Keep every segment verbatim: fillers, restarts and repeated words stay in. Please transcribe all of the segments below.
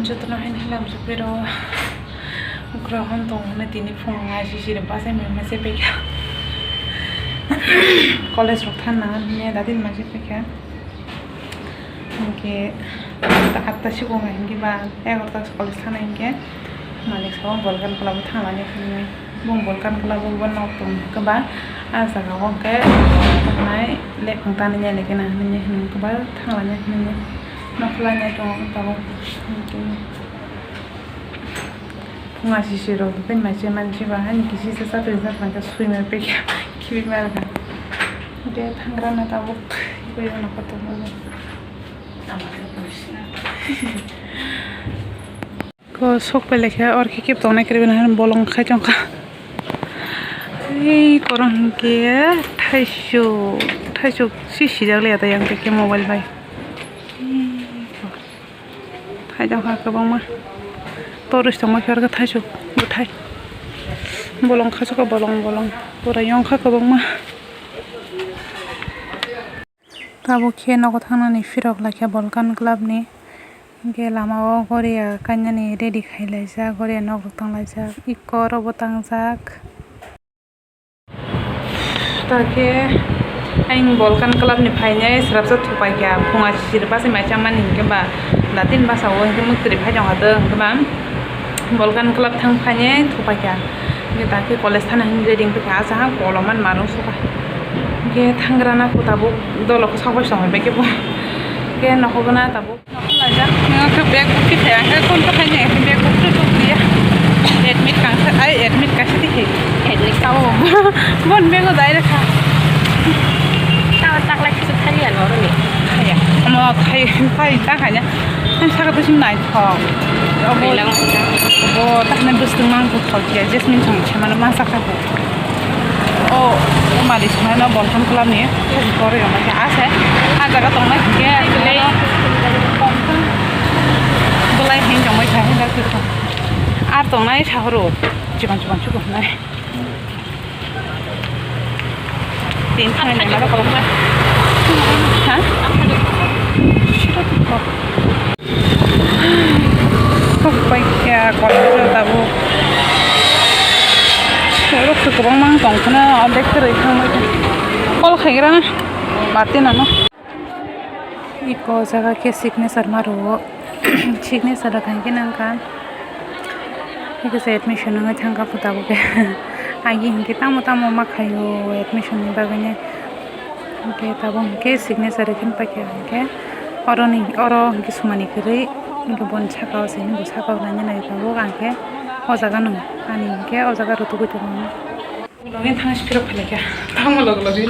Jotono haino haino amsuk pero grohon tong hwnwi tini phung aisisiri bachai mwnwi se pekha. College rok thang nang hwnwi dadin ma se pekha. Hinkhe atta sikung hinkhe ba egarota college thang hinkhe malik sabo Volkan Club thang lainai hwnwi. Bung Volkan Club o bo nok tong khe ba, ah jaga o khe tongnai lephang tanwi nai khe na hinwi hinwi khe ba thang lainai hinwi nok lainai tongo tabuk. Phung aisisiri rok tei mai se mansi ba hani kisi se chatwi chatwi khe swimai pekha khibi ma rwkha. Hwnkhe thangrana tabuk tei nokha tongo. Ko sok pai laikha, or khe kebo tongnai kwrwi bolong khai tongkha. Ei korong hinkhe thaisuk, thaisuk si sijak liya tei ang khe mobile bai. Thai tongkha kwbangma. Torch tongma khe oro khe thaisuk bwthai. Bolong khasukha bolong bolong. Pura yongkha kwbangma. Tabuk khe nogo thangnani phirok laikha Volkan Club ni. Hinkhe lama o goriya kainani ready khai laijak, goriya nok rok tang laijak, ikko oro bo tangjak. Takhe ayang Volkan Club ni phainai srapsa thupaikha, phung aisisiri bachai mai chamani hinkhe ba datin basa o hinkhe mwktwrwi phai tongkha do hinkhe ba. Volkan Club thang phainai thupaikha. Hinkhe dakhe college thana hinwi ready wngkha, achaha kolom man manung sukha. Hinkhe thangrana kho tabuk dolo khe sok bai song bai khe bo. Hinkhe nokhogwna tabuk. Nokhorlaijak. Nokhe bag bukti thaya, hinkhe kon to khaini, bag bukti to bukti ya. Admit kangsa, ai admit kaisa tikhe. Admit. Abo, bon bag o dai rekha. Tawa taklai kisa thaliya noroni. Thaya. Omo khai, khai ta khanya. Ang saka to sim naithok. Abo, abo, takhna bwswtwng mang buthok ya, Jasmine song se mano masa kha bo. O, o malik songno Volkan Club ni, kori rok khe ase, ah jaga tongnai hinkhe, belai, belai hin tongbai kha, hin dak twi kha. Ar tongnai sahoro, chikon chikon chukon nai. Tin thani mano kolom na. Ha? Sok pai khe kolom tabuk. Rok kwbangma wng tong kheno, ordek kwrwi thangbai khe. Kol khaigra na, bati nano. Iko o jaga khe signature ma rwo, signature rwkha hinkhe nang kha, hwnkhe se admission wngwi thang kha tabuk khe. Agi hinkhe tamo tamo ma khaio admission ni bagwino, hinkhe tabuk hinkhe signature rwkhe paikha hinkhe oroni, oro hinkhe sumani kwrwi, hinkhe boni saka o se hinwi bo saka o naina nai tabuk, ang khe o jaga no ani hinkhe o jaga rwtugwi tongo. Logi thang si phirok phai laikha. Tamo log logi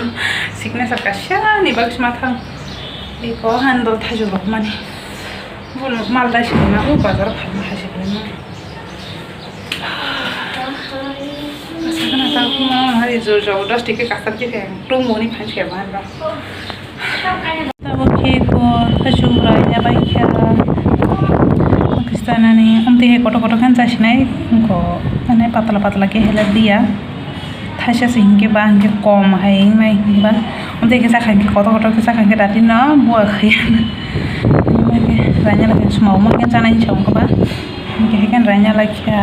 signature kaisa ni bagwi sima thang. Eko handle thajok rok mani. Bono mal dai si na o bazar phalma hai si na. Kasana ta kuma hari jor jor dos ticket kasar ke tum moni phan ke ban ba. Tabuk khe ko thaichuk rai ya bai kha. Pakistan ani amtwi hai kotor kotor khe chasinai ko mane patla patla khe helak diya. Thaisa se hinkhe ba hinkhe kom hai wngnai hinkhe ba amtwi khe chakha hinkhe kotor kotor khe chakha hinkhe dati no bua khaiya. Ranya lagi suma omo khe chanai hinsa ongkha ba hinkhe hai khe ranya lagi kha.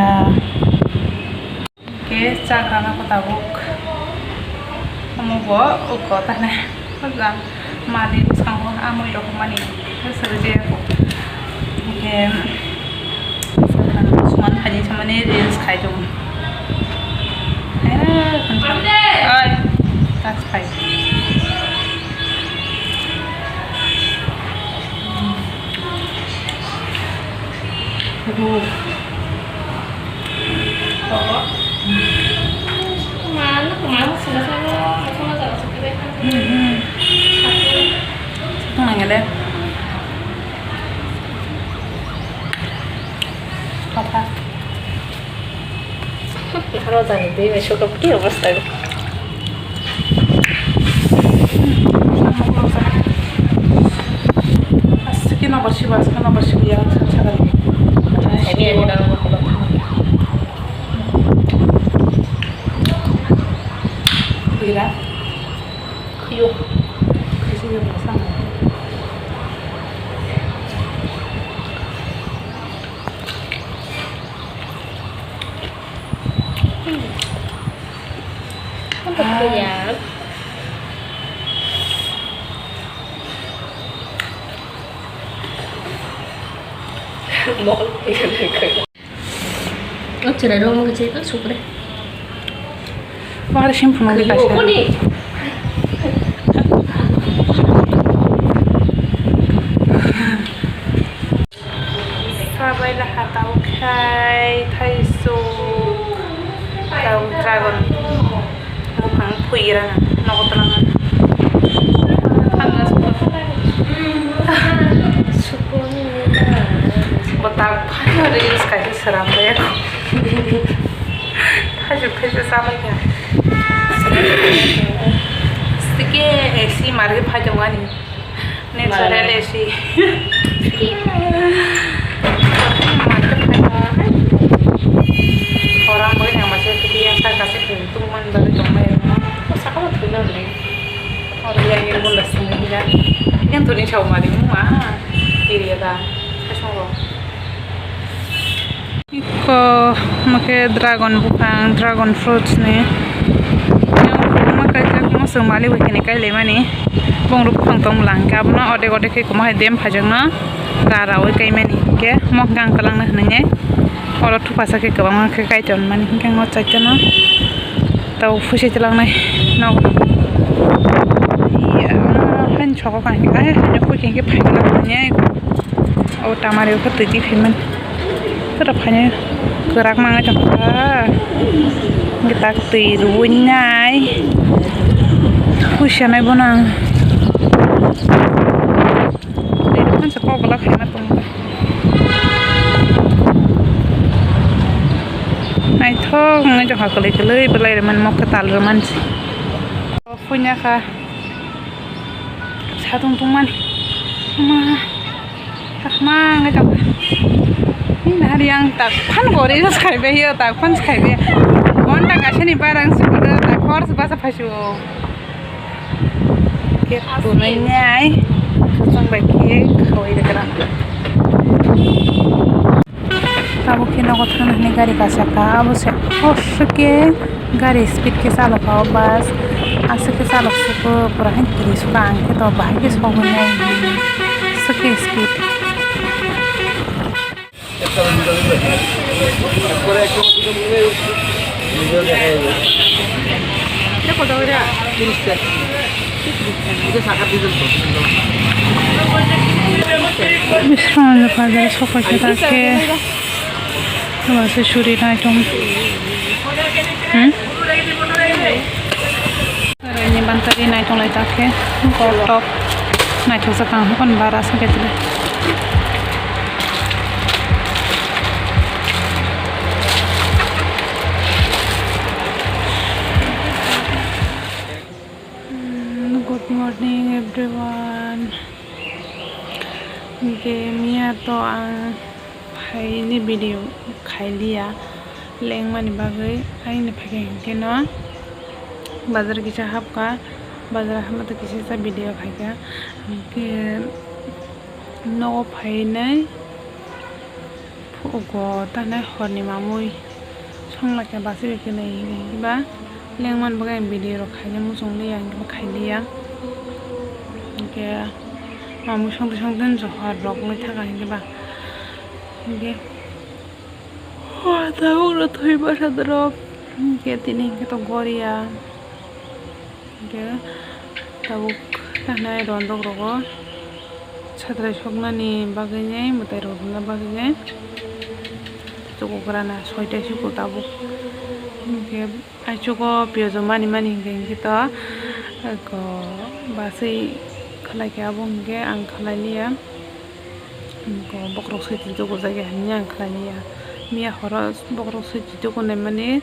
Khe chakrana khe tabuk. Omo bo uko tane. Mali bwskango amui rok mani. Sari je ko. Khe suman phani samani reels khai tongo. Ai, tas khai. Papa. Haro jani twi bai soka phuti obostai. Asike nobar sibo, asike nobar sibo, yang saksa kali. Ini, ini, dalam. Bira. Yo. Isi yo, sama. Kuya. Mol. O chwrai rok wngkha chwrai supre. Bahar shampoo nang kaisa. Kuni? Sabai laha tau khai thaisuk tau dragon buphang phuira nogo twlangna. Bo tak phano reels kaisa sram bai. Phajwk khe se chabai kha. Sike A C market phai tongmani. Natural A C. Market phai tongmani. Orang bai yang masih kiti yang tak kasih pintu man dari tongmani. Kok sakal tuh nang ni? Orang yang ini pun dah sini kan. Yang tuh ni cau mari mua. Iri ya ta. Kasih mau. Iko omo khe dragon buphang, dragon fruits ni. Yang buphang ma kaijak, ma swng malik bai khe ni kai lai mani. Bong rok buphang tong lang khe, abono odek odek khe kwma hai dem phaijakno rara oi kai mani. Hwnkhe mo gang kwlangna hwnwi nai. Oro thupasa khe kwbangma khe kai ton mani. Hwnkhe o chaitano tau phuisa twlangnai nogo. Iya, haino soko kha hwnkhe, ai haino phui khe hwnkhe phai kwlak nai. O tamari o khe twi twi phaimani. Tora phainai kwrak mangai tongkha. Hwnkhe tak twi rwui nai. Huisanai bono ang. Twi rwmani se kok gwlak khaina tongkha. Naithok wngwi tongkha kwlwi kwlwi belai rwmani mokhe tal rwmani se. Phuina kha. Satung tungmani. Ma. Takma wngwi tongkha. Nini hari ang tak phan gori se khaibai yo, tak phan se khaibai. Gonta kaisa ni barang se kudu tak hor se basa phaisu. Kek tunai nai. Khasang bai khe khawai rwkra. Tabuk khe nogo thangna hwnwi gari kasaka, abo se hoshe khe gari speed khe chalokha o bus, aswk khe chalok sugo, pura haino kwrwi suka, ang khe to bahai khe sogwi nai swkhe speed. Bisrango bazar sokaisa ta khe. Aba se suri nai tong. Hmm? Ni bantari nai tong lai ta khe. Kotok. Nai thok sa kang hokon bara sa khe tile. Hmm, good morning everyone. Hwnkhe miya to ang phaini video khailiya lengmani bagwi, aini phaikha hinkhe no bazar kisa hapkha, bazar hapma to kisa kisa video khaikha, hinkhe nogo phainai. Phugo tanai horni mamui songlaikha basi bai khe nai hinkhe ba lengmani bagwi ang video rok khaina muchung liya hinkhe ba khailiya. Hinkhe mamui songtwi songtwi johor rok wngwi thangkha hinkhe ba. Hinkhe hor tabuk rw thwi bwsa dorok hinkhe tini hinkhe to goriya. Hinkhe tabuk tanai rondok rogo satrai soknani bagwinai mwtai rok rwna bagwinai chukugrana soita suku tabuk. Hinkhe aichugo piyojo mani mani hinkhe hinkhe to eko baswi khlaikhe abo hinkhe ang khlailiya. Bokrok swi twi tuku jagwi hwnwi ang khlailiya. Miya horo bokrok swi twi tuku naimani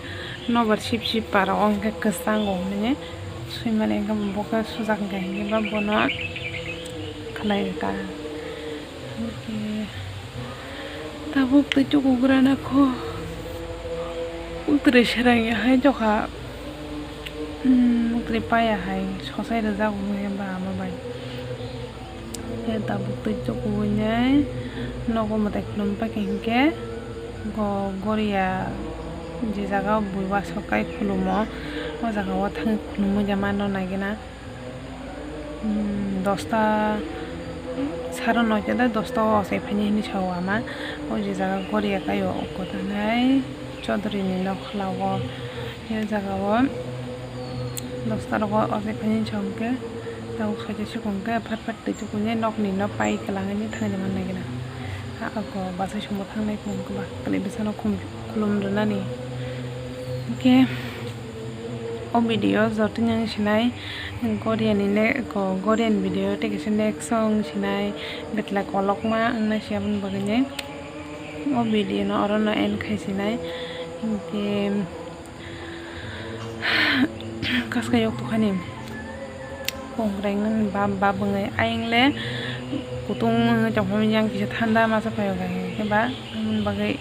nobar sip sip para o hwnkhe kwchango hwnwi swimani hwnkhe bo khe sujak hwnkhe hwnkhe ba bono khlai rwkha. Hwnkhe tabuk twi tuku grana kho. Muktwi serang ya hai jokha. Muktwi paya hai sosai rwjago hwnwi ba ama bai. Khe tabuk twi tukuwi nai nogo mwtai khulum paikha hinkhe go goriya je jaga o bui wasok kai khulumo O jaga o thang khulumui da mano nagina. Hmm, dosta, saro noita da dosta o ochai phaini hinwi sao ama. O je jaga goriya kai o oko tanai Chaudhary ni nok khala o. O jaga o dosta rogo ochai phaini sao hwnkhe tabuk soita sikon khe phat phat twi tukuinai nokni no pai kwlangwi thangwi mannai gina. Ha, ako bwsai songbo thangnai phone kwba kwlwi bwsano khum-, khulum rwnani. Hwnkhe o video jotono wng sinai Korean ni ne-, ko-, Korean video tei kaisa next song sinai betla kolokma wngna si aboni bagwi ne o video no oro no end khai sinai. Hwnkhe Kaska yok tukhani. Kongreng nang bab bab wngwi. Ayang le kutung wngwi tongphai yang kisa thanda masa phaio gai khe ba. Aboni bagwi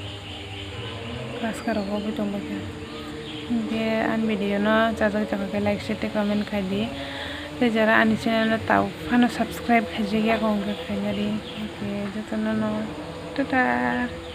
kaska rogo bo tongbai kha. Hwnkhe ani video no chajak chakha khe like, share tei comment khai di. Tei jara ani channel no tabuk phano subscribe khaijak ya kho hwnkhe khaina di. Hwnkhe jotono no tata.